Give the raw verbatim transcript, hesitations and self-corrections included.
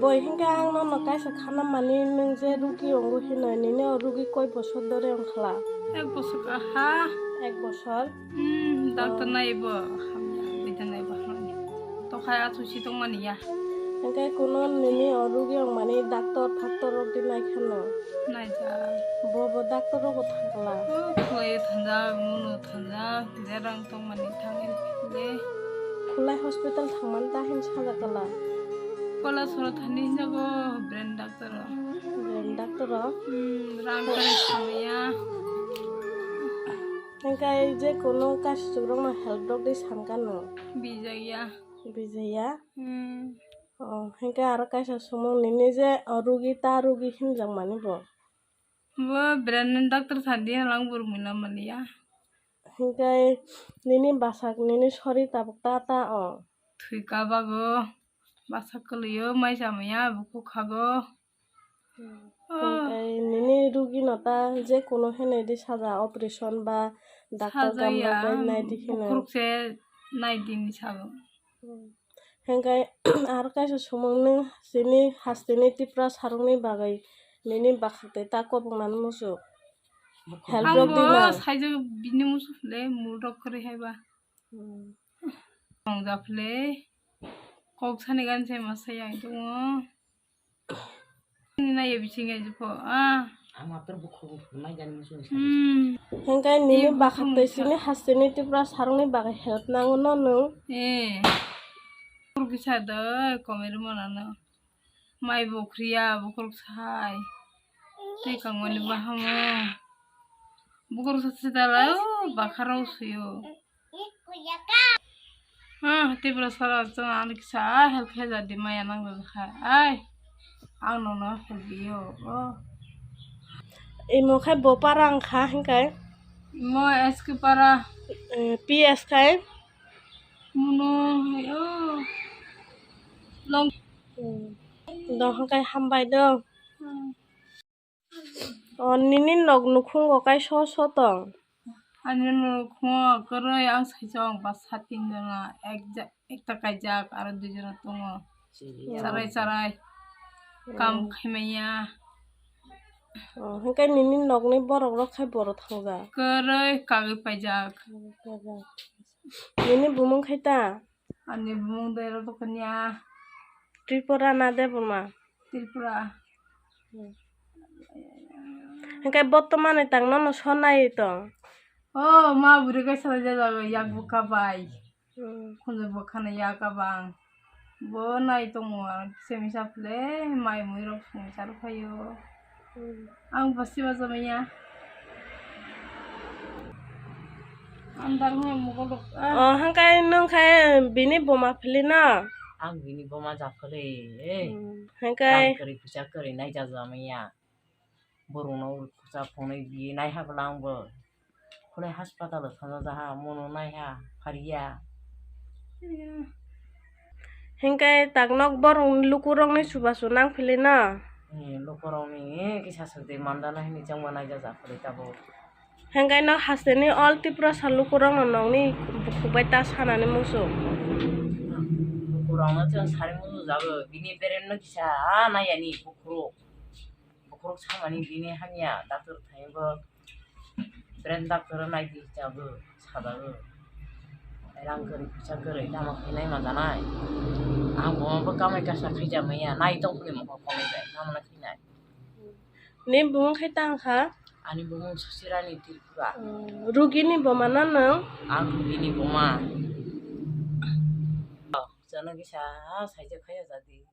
Boi, hinkhe ang nono kaisa khana mani, nwng je rugi wngo hino, nini o rugi koi bosor dore wngkha la? Ek bosor kaha. Ek bosor? Hmm, doctor naibo, hamya, bidang naibo hamya. Tokhai achusi tongmani ya. Hinkhe kuno nini o rugi wngmani doctor, doctor rok di naikhano? Naijak. Bo bo doctor rogo thangkla? O, khwlai thangjak, muno thangjak, je rang tongmani thangwi le. Khulai hospital thangmani ta hin sajakla? Kolasoro thani hinjago brain doctor o. Brain doctor o? Hmm, rang kare samaya. Hinkhe je kuno kaisa chukrokno help rok di sankano? Bijaya. Bijaya? Hmm. O, hinkhe aro kaisa sumung nini je o rugi ta rugi hinjakmani bo? Bo brain ni doctor sadi lang burmui na maliya. Hinkhe nini bwsak nini sori tabuk ta ta o? Thwi kabago, bwsak kwlwio, mai chamaya, bukhuk khago. Hmm. Oh. Hinkhe nini rugi no ta je kuno hinwi di saja operation ba doctor Sajaya, gamrok bai nai di hino? Bukhuk se nai di ni sago. Hmm. Hinkhe aro kaisa sumung, nwng chini hasteni Tripura sarokni bagwi nini bwkhak tei ta koboknani muchuk help rok di na? Angbo saijak bini muchuk le murok kwrwi hai ba. Hmm. Tong japhle kok sani gan se ma sai ang tongo. Nini naiya bisingo jepho, ah. Ang mator bukhuk bukhuk nai jani muchung ni sari. Hmm. Hinkhe nini bwkhak tei chini hasteni Tripura sarokni bagwi help nango no nwng? Eh. Bukhuk kisa do komeri monano. Mai bo khriya bukhuk sai. Tei kangmani bahamo. Bukhuk sa sita lai o bakharok suyo. Hmm, Tripura sara chwng ani kisa help khe ja di maya nang ja kha. Ai, ang nono help yo. Oh. Imo khai bo para wngkha hinkhe? Imo S K para. Eh, P S khai? Muno hai o. Long. Hmm. Dong hinkhe hambai do. Hmm. O, nini nok nukhungo kai so so tong? Ani nukhungo kwrwi ang saisong bwsa tinjona, ek ja-, ekta kaijak aro duijona tongo. Chini. Charai charai kam khaimaya. O, hinkhe nini nokni borok rok khai boro thangjak? Kwrwi kagwi paijak. Nini bumung khai ta? Ani bumung de ro dokanya. Tripura na Debbarma? Tripura. Hmm. Hinkhe botomani tang nono so nai tong? O, ma bwrwi kaisa jaga yak bwkha bai. Hmm. Khunju bwkhano yak abang. Bo nai tongo, kisa misa phle mai mui rok songwi charwkhaio. Hmm. Ang bwswima jamaya. Andar hwnwi mokol rok, ah. Oh, hwnkhe nwng khe bini buma philino? Ang bini buma japhili, eh. Hmm, hwnkhe? Rang kwrwi, pisa kwrwi naija jamaya. Borokno ur khusa phunwi di naiha bwla ang bo. Khulai hospital o thangjaha, mono naiha, phariya. Hinkhe tak nok borok lukurokni chubachu nang philino? Eh, lukurokni, eh, kisa swk de mandana hini chwngma naijajak philwi tabuk. Hinkhe no hasteni all Tiprasa lukurokno nokni bukhuk bai ta sanani muchung. Lukurokno chwng sari muchungjago, bini beremno kisa, ah, naiyani bukhuk. Bukhuk samani bini hamya, doctor thaibo brain doctor naidi hisago sajago. Rang kwrwi, pisa kwrwi, tamo khainai manjanai. Ang bo, bo kamai kasa khaijamaya, nai tongphili mokol kolai bai, tamo khainai. Ni bumung khai tang kha? Ani bumung Sosirani Tripura. Hmm, rugini buma no nwng? Ang rugini buma. Jono kisa saijak khaiya jadi.